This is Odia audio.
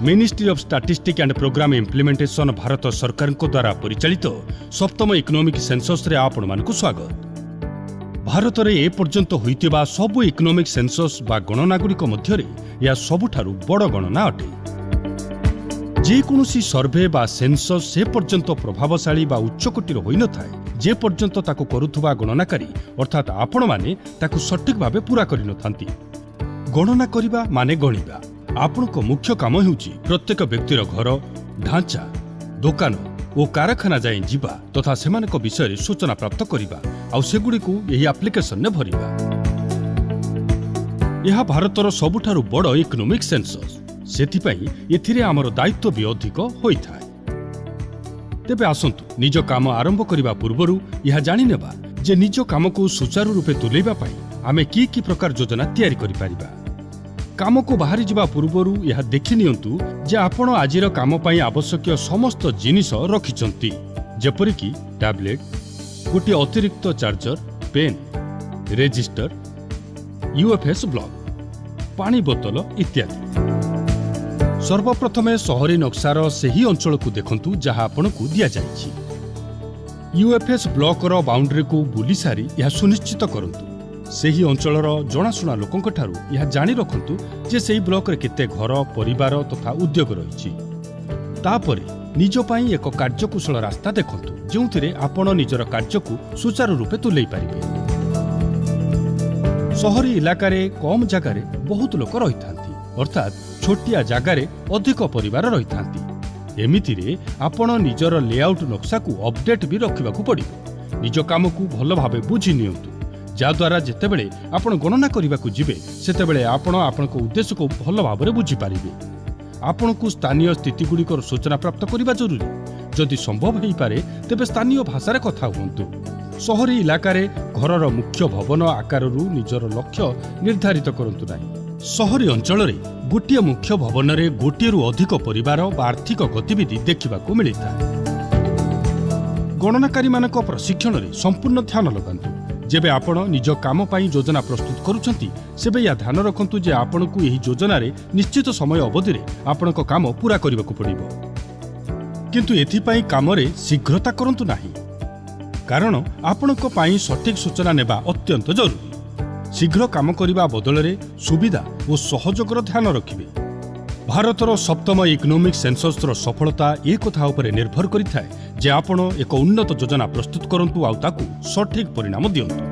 Ministry of Statistic and Programme Implementation Bharat ସରକାରଙ୍କ ଦ୍ୱାରା ପରିଚାଳିତ ସପ୍ତମ ଇକୋନୋମିକ୍ ସେନ୍ସସ୍ରେ ଆପଣମାନଙ୍କୁ ସ୍ୱାଗତ। ଭାରତରେ ଏପର୍ଯ୍ୟନ୍ତ ହୋଇଥିବା ସବୁ ଇକୋନୋମିକ୍ ସେନ୍ସସ୍ ବା ଗଣନାଗୁଡ଼ିକ ମଧ୍ୟରେ ଏହା ସବୁଠାରୁ ବଡ଼ ଗଣନା ଅଟେ। ଯେକୌଣସି ସର୍ଭେ ବା ସେନ୍ସସ୍ ସେ ପର୍ଯ୍ୟନ୍ତ ପ୍ରଭାବଶାଳୀ ବା ଉଚ୍ଚକୋଟୀର ହୋଇନଥାଏ, ଯେ ପର୍ଯ୍ୟନ୍ତ ତାକୁ କରୁଥିବା ଗଣନାକାରୀ ଅର୍ଥାତ୍ ଆପଣମାନେ ତାକୁ ସଠିକ୍ ଭାବେ ପୂରା କରିନଥାନ୍ତି। ଗଣନା କରିବା ମାନେ ଗଣିବା। ଆପଣଙ୍କ ମୁଖ୍ୟ କାମ ହେଉଛି ପ୍ରତ୍ୟେକ ବ୍ୟକ୍ତିର ଘର, ଢାଞ୍ଚା, ଦୋକାନ ଓ କାରଖାନା ଯାଏଁ ଯିବା ତଥା ସେମାନଙ୍କ ବିଷୟରେ ସୂଚନା ପ୍ରାପ୍ତ କରିବା ଆଉ ସେଗୁଡ଼ିକୁ ଏହି ଆପ୍ଲିକେସନରେ ଭରିବା। ଏହା ଭାରତର ସବୁଠାରୁ ବଡ଼ ଇକୋନୋମିକ୍ ସେନ୍ସସ୍, ସେଥିପାଇଁ ଏଥିରେ ଆମର ଦାୟିତ୍ୱ ବି ଅଧିକ ହୋଇଥାଏ। ତେବେ ଆସନ୍ତୁ ନିଜ କାମ ଆରମ୍ଭ କରିବା ପୂର୍ବରୁ ଏହା ଜାଣିନେବା ଯେ ନିଜ କାମକୁ ସୁଚାରୁ ରୂପେ ତୁଲେଇବା ପାଇଁ ଆମେ କି କି ପ୍ରକାର ଯୋଜନା ତିଆରି କରିପାରିବା। କାମକୁ ବାହାରି ଯିବା ପୂର୍ବରୁ ଏହା ଦେଖି ନିଅନ୍ତୁ ଯେ ଆପଣ ଆଜିର କାମ ପାଇଁ ଆବଶ୍ୟକୀୟ ସମସ୍ତ ଜିନିଷ ରଖିଛନ୍ତି, ଯେପରିକି ଟ୍ୟାବଲେଟ୍, ଗୋଟିଏ ଅତିରିକ୍ତ charger, pen, register, UFS block, ପାଣି ବୋତଲ ଇତ୍ୟାଦି। ସର୍ବପ୍ରଥମେ ସହରୀ ନକ୍ସାର ସେହି ଅଞ୍ଚଳକୁ ଦେଖନ୍ତୁ ଯାହା ଆପଣଙ୍କୁ ଦିଆଯାଇଛି। ୟୁଏଫ୍ଏସ୍ ବ୍ଲକର ବାଉଣ୍ଡ୍ରିକୁ ବୁଲି ସାରି ଏହା ସୁନିଶ୍ଚିତ କରନ୍ତୁ। ସେହି ଅଞ୍ଚଳର ଜଣାଶୁଣା ଲୋକଙ୍କଠାରୁ ଏହା ଜାଣି ରଖନ୍ତୁ ଯେ ସେହି ବ୍ଲକରେ କେତେ ଘର, ପରିବାର ତଥା ଉଦ୍ୟୋଗ ରହିଛି। ତାପରେ ନିଜ ପାଇଁ ଏକ କାର୍ଯ୍ୟକୁଶଳ ରାସ୍ତା ଦେଖନ୍ତୁ ଯେଉଁଥିରେ ଆପଣ ନିଜର କାର୍ଯ୍ୟକୁ ସୁଚାରୁ ରୂପେ ତୁଲେଇ ପାରିବେ। ସହରୀ ଇଲାକାରେ କମ୍ ଜାଗାରେ ବହୁତ ଲୋକ ରହିଥାନ୍ତି, ଅର୍ଥାତ୍ ଛୋଟିଆ ଜାଗାରେ ଅଧିକ ପରିବାର ରହିଥାନ୍ତି। ଏମିତିରେ ଆପଣ ନିଜର ଲେଆଉଟ୍ ନକ୍ସାକୁ ଅପଡେଟ୍ ବି ରଖିବାକୁ ପଡ଼ିବ। ନିଜ କାମକୁ ଭଲ ଭାବେ ବୁଝି ନିଅନ୍ତୁ, ଯାହାଦ୍ୱାରା ଯେତେବେଳେ ଆପଣ ଗଣନା କରିବାକୁ ଯିବେ ସେତେବେଳେ ଆପଣ ଆପଣଙ୍କ ଉଦ୍ଦେଶ୍ୟକୁ ଭଲ ଭାବରେ ବୁଝିପାରିବେ। ଆପଣଙ୍କୁ ସ୍ଥାନୀୟ ସ୍ଥିତିଗୁଡ଼ିକର ସୂଚନା ପ୍ରାପ୍ତ କରିବା ଜରୁରୀ। ଯଦି ସମ୍ଭବ ହୋଇପାରେ ତେବେ ସ୍ଥାନୀୟ ଭାଷାରେ କଥା ହୁଅନ୍ତୁ। ସହରୀ ଇଲାକାରେ ଘରର ମୁଖ୍ୟ ଭବନ ଆକାରରୁ ନିଜର ଲକ୍ଷ୍ୟ ନିର୍ଦ୍ଧାରିତ କରନ୍ତୁ ନାହିଁ। ସହରୀ ଅଞ୍ଚଳରେ ଗୋଟିଏ ମୁଖ୍ୟ ଭବନରେ ଗୋଟିଏରୁ ଅଧିକ ପରିବାର ବା ଆର୍ଥିକ ଗତିବିଧି ଦେଖିବାକୁ ମିଳିଥାଏ। ଗଣନାକାରୀମାନଙ୍କ ପ୍ରଶିକ୍ଷଣରେ ସମ୍ପୂର୍ଣ୍ଣ ଧ୍ୟାନ ଲଗାନ୍ତୁ। ଯେବେ ଆପଣ ନିଜ କାମ ପାଇଁ ଯୋଜନା ପ୍ରସ୍ତୁତ କରୁଛନ୍ତି ସେବେ ଏହା ଧ୍ୟାନ ରଖନ୍ତୁ ଯେ ଆପଣଙ୍କୁ ଏହି ଯୋଜନାରେ ନିଶ୍ଚିତ ସମୟ ଅବଧିରେ ଆପଣଙ୍କ କାମ ପୂରା କରିବାକୁ ପଡ଼ିବ। କିନ୍ତୁ ଏଥିପାଇଁ କାମରେ ଶୀଘ୍ରତା କରନ୍ତୁ ନାହିଁ, କାରଣ ଆପଣଙ୍କ ପାଇଁ ସଠିକ୍ ସୂଚନା ନେବା ଅତ୍ୟନ୍ତ ଜରୁରୀ। ଶୀଘ୍ର କାମ କରିବା ବଦଳରେ ସୁବିଧା ଓ ସହଯୋଗର ଧ୍ୟାନ ରଖିବେ। ଭାରତର ସପ୍ତମ ଇକୋନୋମିକ୍ ସେନ୍ସସ୍ର ସଫଳତା ଏ କଥା ଉପରେ ନିର୍ଭର କରିଥାଏ ଯେ ଆପଣ ଏକ ଉନ୍ନତ ଯୋଜନା ପ୍ରସ୍ତୁତ କରନ୍ତୁ ଆଉ ତାକୁ ସଠିକ୍ ପରିଣାମ ଦିଅନ୍ତୁ।